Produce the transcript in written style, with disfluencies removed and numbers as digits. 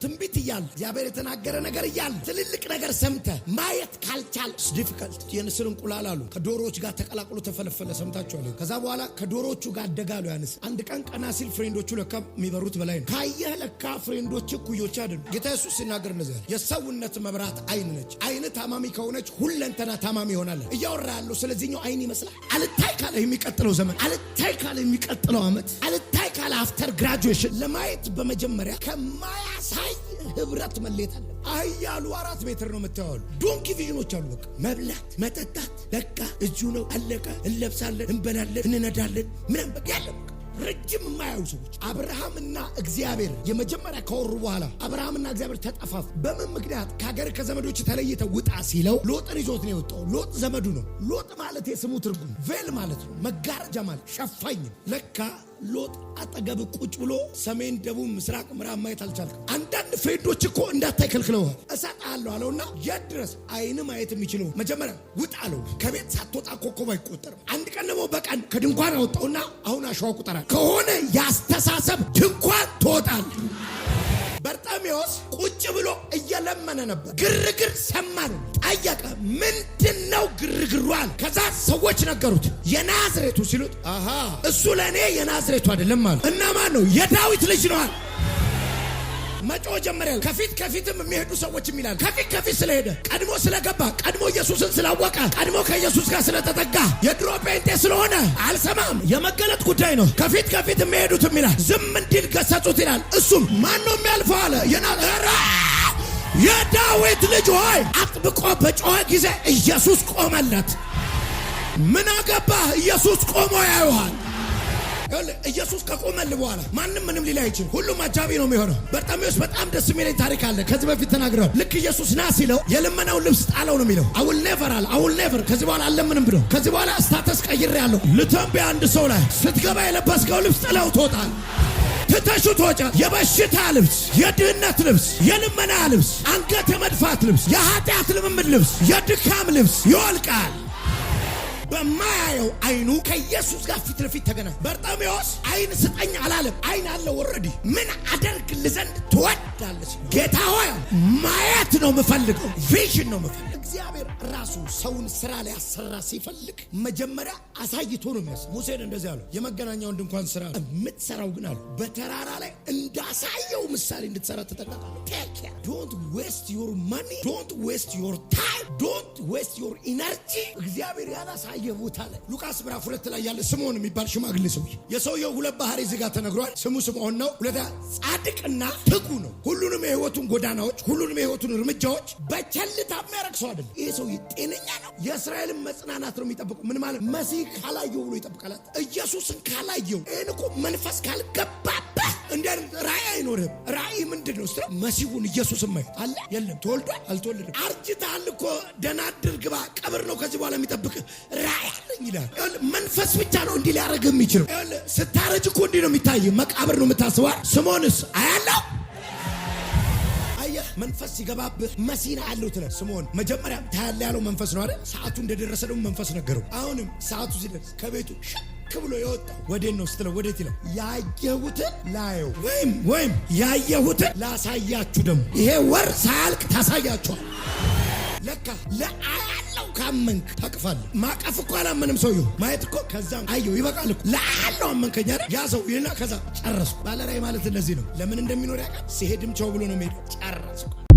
ትንቢት እያለ፣ እግዚአብሔር የተናገረ ነገር እያለ፣ ትልልቅ ነገር ሰምተህ ማየት ካልቻልክ difficult። የንስር እንቁላል አሉ ከዶሮዎች ጋር ተቀላቅሎ ተፈለፈለ። ሰምታችኋል። ከዛ በኋላ ከዶሮዎቹ ጋር አደጋሉ። ያ ንስር አንድ ቀን ቀና ሲል friend ኦቹ ለካ የሚበሩት በላይ ነው። ካየህ ለካ friend ኦች እኩዮች አይደሉም። ጌታ ኢየሱስ ሲናገር እንደዚህ ያለ፣ የሰውነት መብራት አይን ነች። አይን ታማሚ ከሆነች ሁለንተና ታማሚ ይሆናል። እያወራ ያለው ስለዚህኛው አይን ይመስላል። አልታይ ካለ የሚቀጥለው ዘመን፣ አልታይ ካለ የሚቀጥለው ዓመት፣ አልታይ ካለ after graduation ለማየት በመጀመሪያ ከማያሳይ ህብረት መለየት አለ። አህያሉ 4 ሜትር ነው የምታየዋሉ። Donkey vision ኦች አሉ። በቃ መብላት መጠጣት፣ በቃ እዚሁ ነው፣ አለቀ። እንለብሳለን፣ እንበላለን፣ እንነዳለን፣ ምናምን በቃ ያለ በቃ ረጅም የማያዩ ሰዎች። አብርሃምና እግዚአብሔር የመጀመሪያ ካወሩ በኋላ አብርሃምና እግዚአብሔር ተጠፋፉ። በምን ምክንያት? ከሀገር ከዘመዶች ተለይተህ ውጣ ሲለው ሎጥን ይዞት ነው የወጣው። ሎጥ ዘመዱ ነው። ሎጥ ማለት የስሙ ትርጉም veil ማለት ነው፣ መጋረጃ ማለት፣ ሸፋኝ። ለካ ሎጥ አጠገብ ቁጭ ብሎ ሰሜን፣ ደቡብ፣ ምስራቅ፣ ምዕራብ ማየት አልቻልክም። አንዳንድ friend ኦች እኮ እንዳታይ ከልክለውሃል። እሰጥሃለሁ አለውና የት ድረስ አይን ማየት የሚችለው መጀመሪያ ውጣ አለው። ከቤት ሳትወጣ ኮከብ አይቆጠርም። አንድ ቀን ደግሞ በቀን ከድንኳን አወጣውና አሁን አሸዋ ቁጠራል። ከሆነ ያስተሳሰብ ድንኳን ትወጣል። በርጤሜዎስ ቁጭ ብሎ እየለመነ ነበር። ግርግር ሰማን፣ ጠየቀ። ምንድን ነው ግርግሩ አለ። ከዛ ሰዎች ነገሩት። የናዝሬቱ ሲሉት አሃ እሱ ለእኔ የናዝሬቱ አይደለም አሉ። እና ማን ነው? የዳዊት ልጅ ነው አለ። መጮህ ጀመረ። ከፊት ከፊትም የሚሄዱ ሰዎች ይላል። ከፊት ከፊት ስለሄደ፣ ቀድሞ ስለገባ፣ ቀድሞ ኢየሱስን ስላወቀ፣ ቀድሞ ከኢየሱስ ጋር ስለተጠጋ፣ የድሮ ጴንጤ ስለሆነ አልሰማም። የመገለጥ ጉዳይ ነው። ከፊት ከፊት የሚሄዱትም ይላል ዝም እንዲል ገሰጹት ይላል። እሱም ማን ነው የሚያልፈው አለ። የዳዊት ልጅ ሆይ አጥብቆ በጮኸ ጊዜ ኢየሱስ ቆመለት። ምን አገባህ? ኢየሱስ ቆሞ ያዩሃል። ኢየሱስ ከቆመልህ በኋላ ማንም ምንም ሊል አይችልም። ሁሉም አጃቢ ነው የሚሆነው። በርጤሜዎስ በጣም ደስ የሚለኝ ታሪክ አለ። ከዚህ በፊት ተናግረዋል። ልክ ኢየሱስ ና ሲለው የልመናውን ልብስ ጣለው ነው የሚለው። I will never አለ። I will never፣ ከዚህ በኋላ አልለምንም ብሎ ከዚህ በኋላ status ቀይሬያለሁ። ልተንብይ፣ አንድ ሰው ላይ ስትገባ የለበስከው ልብስ ጥለው ትወጣል። ትተሹ ትወጫል። የበሽታ ልብስ፣ የድህነት ልብስ፣ የልመና ልብስ፣ አንገት የመድፋት ልብስ፣ የኃጢአት ልምምድ ልብስ፣ የድካም ልብስ ይወልቃል። በማያየው አይኑ ከኢየሱስ ጋር ፊት ለፊት ተገናኘ። በርጤሜዎስ አይን ስጠኝ አላለም። አይን አለ already። ምን አደርግልህ ዘንድ ትወዳለህ? ጌታ ሆይ ማየት ነው የምፈልገው፣ vision ነው የምፈልገው። እግዚአብሔር ራሱ ሰውን ስራ ሊያሰራ ሲፈልግ መጀመሪያ አሳይቶ ነው የሚያስ ሙሴን እንደዚህ አለው፣ የመገናኛውን ድንኳን ስራ፣ የምትሰራው ግን አሉ በተራራ ላይ እንዳሳየው ምሳሌ እንድትሰራ ተጠንቀቅ። Take care, don't waste your money, don't waste your time, don't waste your energy። እግዚአብሔር ያላሳየ ቦታ ላይ ሉቃስ ምዕራፍ 2 ላይ ያለ ስምዖን የሚባል ሽማግሌ ሰውዬ፣ የሰውየው ሁለት ባህሪ እዚህ ጋር ተነግሯል። ስሙ ስምዖን ነው። ሁለተኛ ጻድቅና ትጉ ነው። ሁሉንም የህይወቱን ጎዳናዎች፣ ሁሉንም የህይወቱን እርምጃዎች በቸልታ የሚያደርግ ሰው አይደለም። ይህ ሰውዬ ጤነኛ ነው። የእስራኤልን መጽናናት ነው የሚጠብቀው። ምን ማለት? መሲህ ካላየው ብሎ ይጠብቃል። ኢየሱስን ካላየው፣ ይህን እኮ መንፈስ ካልገባበት እንዲህ አይነት ራእይ አይኖርህም። ራእይ ምንድን ነው ስትለው መሲሁን ኢየሱስን ማየት አለ። የለም። ተወልዷል? አልተወለደም። አርጅተሃል እኮ፣ ደህና አድር ግባ፣ ቀብር ነው ከዚህ በኋላ የሚጠብቅ፣ ራእይ አለኝ ይላል። መንፈስ ብቻ ነው እንዲህ ሊያደርግህ የሚችለው። ስታረጅ እኮ እንዲህ ነው የሚታይ፣ መቃብር ነው የምታስበው። ስምዖንስ አያለው። አየህ፣ መንፈስ ሲገባብህ መሲህን አያለው ትላለህ። ስምዖን መጀመሪያ ታያለህ ያለው መንፈስ ነው አይደል? ሰዓቱ እንደደረሰ ደግሞ መንፈስ ነገረው። አሁንም ሰዓቱ ሲደርስ ከቤቱ ሽክ ብሎ የወጣው ወዴት ነው ስትለው ወዴት ይላል? ያየሁትን ላየው ወይም ያየሁትን ላሳያችሁ። ደግሞ ይሄ ወር ሳያልቅ ታሳያችኋል። ለካ ለአያለው ካመንክ ታቅፋለህ። ማቀፍ እኮ አላመንም ሰውየው። ማየት እኮ ከዛም አየው ይበቃል እኮ። ለአያለው አመንከኝ አይደል? ያ ሰው ይልና ከዛ ጨረስኩ። ባለራዕይ ማለት እንደዚህ ነው። ለምን እንደሚኖር ያውቃል። ሲሄድም ቸው ብሎ ነው የሚሄደው። ጨረስኩ።